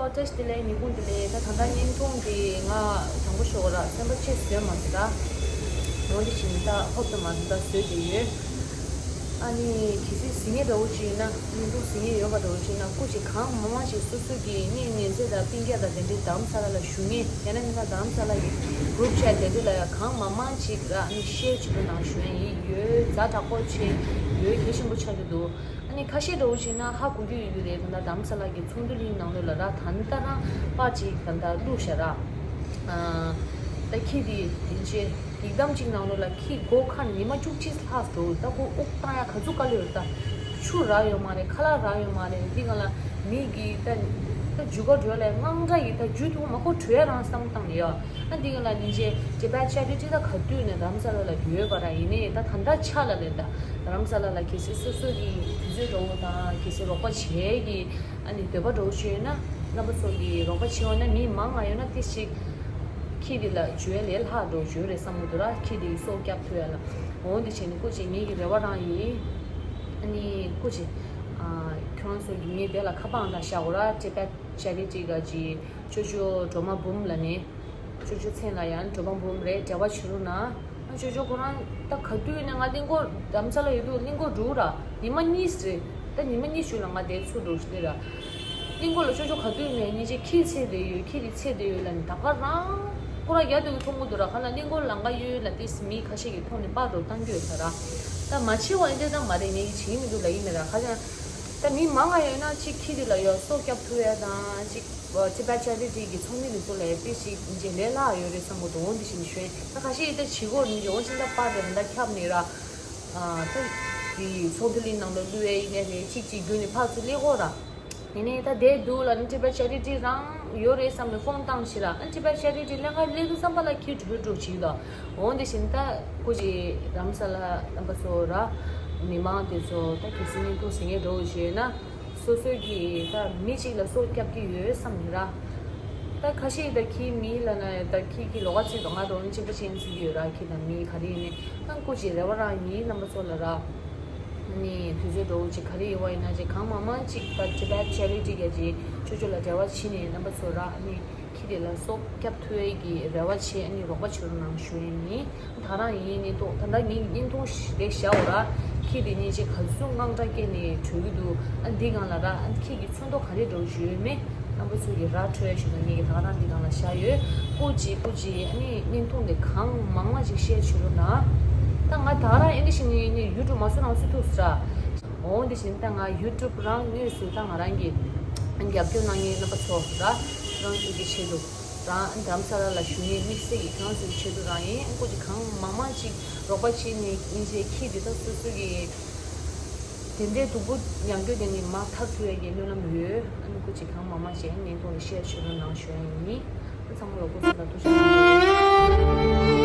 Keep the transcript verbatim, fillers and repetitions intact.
བཀྲ་ཤིས་བདེ་ལེགས། ཉིན་གུང་བདེ་ལེགས། ད་ད་ལྟ་བརྙན་ཐུང་འདི་ང་དྲང་པོ་ཤོད་ར་སེམས་པ་ཆེ་བཟོས་མ་སོང་ད། འོ་འདི་བཞིན་ད་ཧོབ་ཏེ་མ་འདི་ད་བཟོས་བསྡད་ཡོད། ཨ་ནི་གལ་སྲིད་གཟིགས་མཁན་འདྲ་བོ་ཅིག་ཡིན་ན། བརྙན་ཐུང་གཟིགས་མཁན་ཡོད་པ་འདྲ་བོ་ཅིག་ཡིན་ན། སྐུ་མཁྱེན་གང་མང་མང་ཞིག་སོ་སོ་གི་གཉེན་ཉེ་ཚན་དང་སྤུན་ཀྱག་དང་དེ་འདྲའི་རྡ་རམ་ས་ལ་ལ་བཞུགས་མཁན། ཡང་ན་མིན་ན་རྡ་རམ་ས་ལ་གི་གུ་རུབ་ཆེཊ་དེ་འདྲ་ལ་ཡང་གང་མང་མང་ཅིག་ལ་ཨ་ནི་ཤེར་བྱེད་རོགས་གནང་ཞུ་ཡ་ཡིན། ཡོད་ཛ་དྲག་པོ་ཆེ་ཡོད། གལ་ཆེན་པོ་ཆགས་ཀྱི་འདུག་ཨ་ནི་ཁ་ཤས་འདྲ་བོ་བྱས་ན་ཧ་གོ་རྒྱུ་ཡོད་ཀྱི་རེད། ད་ལྟ་རྡ་རམ་ས་ལ་གི་ཚོགས་འདུ་གླིང་ནང་ལོགས་ལ་ར་ད་ལྟ་རང་པར་ཅིག་ད་ལྟ་བླུགས་བཞག་ར། ཨ་ད་ཁྱི་དེ་ཡིན་ཅེ་ཡིག་དམ་ཅིག་ནང་ལོགས་ལ་ཁྱི་སྒོ་ཁ་ནས་ཉི་མ་བཅུ་གཅིག་ལྷག་འགྲོ། ད་ཁོ་དབུགས་བཏང་ཡ་ག་ཚོད་དཀའ་ལས་ཡོད་ད། ཆུ་རག་ཡོད་མ་རེད། ཁ་ལག་རག་ཡོད་མ་རེད། འདི་ག་ལ་མི་གི་ད་ད་རྒྱུ་སྐར་འགྲོ་ལས་དངངས་སྐྲག་གི་ད་རྒྱུ་ཐུག་མ་ཁོ་བྲོས་རང་བསམ་བཏང་ནས་ཡོད། ཨ་འདི་ག་ལ་ཉིན་ཅེ་Tibet Charity ད་ག་དུས་ནས་རྡ་རམ་ས་ལ་ལ་ཡོད་པ་ར། ཡིན་ནའི་ད་ད་ལྟ་ཆ་ལ་ལས་ད་རྡ་རམ་ས་ལ་ལ་གལ་སྲིད་སོ་སོ་གི་དུས་ཚོད་འགྲོ་བོ་དང་གལ་སྲིད་རོགས་པ་བྱེད་ཀྱི་ཨ་ནི་འདོད་པ་འགྲོ་བོ་བྱོས་ན་རྣམ་པ་ཚོ་གི་རོགས་པ་བྱེད་འོ་ན་མི་མང་ང་ཡོད་ན་ཏི་ཞིག་ཁྱི་དེ་ལ་བྱོས་ལས་ལྷག་འགྲོ་བྱོས་རེད་བསམ་གི་འདུག་ར། ཁྱི་དེ་གི་སྲོག་སྐྱབས་ཐུབ་ཡ་ལ། འོ་འདི་བྱས་ནས་སྐུ་མཁྱེན་ངེད་ཀྱི་རེ་བ་རང་ཡིན། ཨ་ནི་སྐུ་མཁྱེན་ཨ་ཁྱོད་རང་ཚོ་གི་ངས་དེ་ལ་ཁ་པང་དང་བཞག་གོ་ར། Tibet Charity ག་ཅི་ཅོ་ཅོ་སྒྲོལ་མ་འབུམ་ལ་ནི། ཅོ་ཅོ་མཚན་ལ་ཡང་སྒྲོལ་མ་འབུམ་རེད། འབྲེལ་བ་བྱེད་རོགས་གནང་། ཅོ་ཅོ་ཁོ་རང་ད་ག་དུས་ནས་ང་གླིང་སྐོར་རྡ་རམ་ས་ལ་ཡོད་དུས་གླིང་སྐོར་འགྲོ་ར། ཉི་མ་གཉིས་རེད། ད་ཉི་མ་གཉིས་ཤུལ་ལ་ང་དེ་ཚུར་འགྲོ་ཤི་ར། གླིང་སྐོར་ལ་ཅོ་ཅོ་ག་དུས་ནས་ཉིན་ཅིག་ཁྱི་འཚོལ་བསྡད་ཡོད། ཁྱི་དེ་འཚོལ་བསྡད་ཡོད་ལབ་ནས་ད་ག་རང་ཁོ་རང་རྒྱ་དུས་མཐོང་གི་འདུག་ར། ག་ལ་གླིང་སྐོར་ལམ་ཁ་གཡོལ་ལ་ཏིས་མི་ཁ་ཤས་ཀྱིས་མཐོང་ནས་པར་འགྲོ་བཏང་རྒྱུ་ཡོད་ས་ར། ད་མ་བྱེད་བ་ཡིན་དེ་ད་མ་རེད། ངས་བྱེད་ཀྱི་མི་འདུག་ལབ་ཡིན་མེད་ར། ཁ་ཅང་ད་མི་མང་ང་ཡོད་ན་ཅིག་ཁྱི་དེ་ལ་ཡོད་སྲོག་སྐྱབས་ཐུབ་ཡ་དང་ཅིག Tibet Charity གི་ཚོགས་མི་དེ་ཚོ་ལ་ཡང་དཔེ་ཞིག་འཇལ་ལས་ལྷག་ཡོད་རེད་བསམ་གི་འདུག་འོ་འདི་བཞིན་ཞུས། ད་ཁ་ཤས་ད་བྱེད་སྒོ་རིང་གི་འོ་ཅི་ད་པར་རེད་ད་ཁྱབ་ནས་ར། ཨ་ད་དེ་ཚོགས་འདུ་གླིང་ནང་ལ་བླུག་ཡས་ཡིན་ནའི་རེད། གཅིག་གཅིག་བརྒྱུད་ནས་ཕར་ཚུར་སླེབས་དགོས་ར། ཡིན་ནའི་ད་བསྡད་འདུག་ལ་ནི་Tibet Charity རང་ཡོད་རེད་བསམ་ནས་ཕོན་བཏང་ཞིག་ར། ཨ་Tibet Charity གླིང་ག་སླེབས་དུས་ཙམ་པ་ལ་ཁྱི་བྲོས་འགྲོ་བྱེད་ད། འོ་འདི་བཞིན་ད་སྐུ་མཁྱེན་རྡ་རམ་ས་ལ་རྣམ་པ་ཚོ་ར། མི་མང་དེ་ཚོ་ད་གལ་སྲིད་བརྙན་ཐུང་གཟིགས་མཁན་འདྲ་བོ་ཞིག་ཡོད་ན། སོ་སོའི་གི་ད་མི་གཅིག་ལ་སྲོག་སྐྱབས་ཀྱི་ཡོད་བསམ་ནི་ར། ད་ཁ་ཤས་ད་ཁྱི་མི་ལ་ན་ད་ཁྱི་གི་ལོགས་ཀ་ཚིག་དང་ང་རང་གཅིག་པ་ཅན་ཚིག་གི་ཡོད་ར། ཁྱི་དང་མི་ག་རེ་ཡིན་ནའི་ད་སྐུ་མཁྱེན་རེ་བ་རང་ཡིན་རྣམ་པ་ཚོ་ལ་ར། ནི་དུས་ཚོད་འགྲོ་བོ་ཅིག་ག་རེ་ཡོད་པ་ཡིན་ན་ཅིག་གང་མང་མང་ཅིག་ད་Tibet Charity ག་ཅིག་ཅོ་ཅོ་ལ་འབྲེལ་བ་བྱེད་ནས་རྣམ་པ་ཚོ་ར་ནི། ཁྱི་དེ་ལ་སྲོག་སྐྱབས་ཐུབ་ཡས་ཀྱི་རེ་བ་བྱེད། ཨ་ནི་རོགས་པ་བྱེད་རོགས་གནང་ཞུ་ཡས་ཡིན། ད་རང་ཡིན་ནི་ཏོ་ད་ལྟ་ངའི་བརྙན་ཐུང་ཞིག་རེད་བཞག་འོ་ར། ཁྱི་དེ་ཉིན་ཅིག་ག་ཚོད་དངངས་སྐྲག་སྐྱེས་ནས་བྲོས་ཀྱི་འདུག་ཨ་འདི་སྒང་ལ་ར། ཨ་ཁྱི་གི་ཚོན་མདོག་ག་རེ་འདྲ་བོ་ཞིག་ཡོད་མེད་རྣམ་པ་ཚོ་གི་ར་འཕྲོད་ཡ་ཞིག་ད་ངས་ཀྱི་ད་ག་རང་འདི་སྒང་ལ་བཞག་ཡོད། སྐུ་མཁྱེན་སྐུ་མཁྱེན། ཨ་ནི་བརྙན་ཐུང་དེ་གང་མང་མང་ཅིག་ཤེར་བྱེད་རོགས་གནང་། ད་ང་ད་ག་རང་ཨེ་འདི་བཞིན་ནི་ནི་ཡུ་ཊུབ་མ་བཟོ་རང་བཟོ་ཐུབ་ས་ར། འོ་འདི་བཞིན་ད་ང་ཡུ་ཊུབ་རང་དངོས་སུ་ད་ང་རང་གི་རྒྱབ་སྐྱོར་གནང་མཁན་རྣམ་པ་ཚོ་ར། ཁྱེད་རང་ཚོ་གི་ཆེད་དུ་རང་རྡ་རམ་ས་ལ་ལ་བཞུགས་མཁན་དམིགས་བསལ་གྱི་ཁྱེད་རང་ཚོ་གི་ཆེད་དུ་རང་ཡིན། སྐུ་མཁྱེན་གང་མང་མང་ཅིག་རོགས་པ་བྱེད་ནས་ཉིན་ཅིག་ཁྱི་འདི་དག་སོ་སོ་གི་དེ་འདྲའི་སྡུག་པོ་མྱངས་རྒྱུ་དེ་ནི་མར་ཐར་ཐུབ་ཡ་གི་སྨོན་ལམ་ཡོད། ཨ་ནི་སྐུ་མཁྱེན་གང་མང་མང་ཅིག་བརྙན་ཐུང་ལ་ཤེར་བྱེད་རོགས་གནང་ཞུ་ཡ་ཡིན། ཚང་མ་ལ་སྐུ་མཁྱེན་ལ་ཐུགས་རྗེ་གནང་།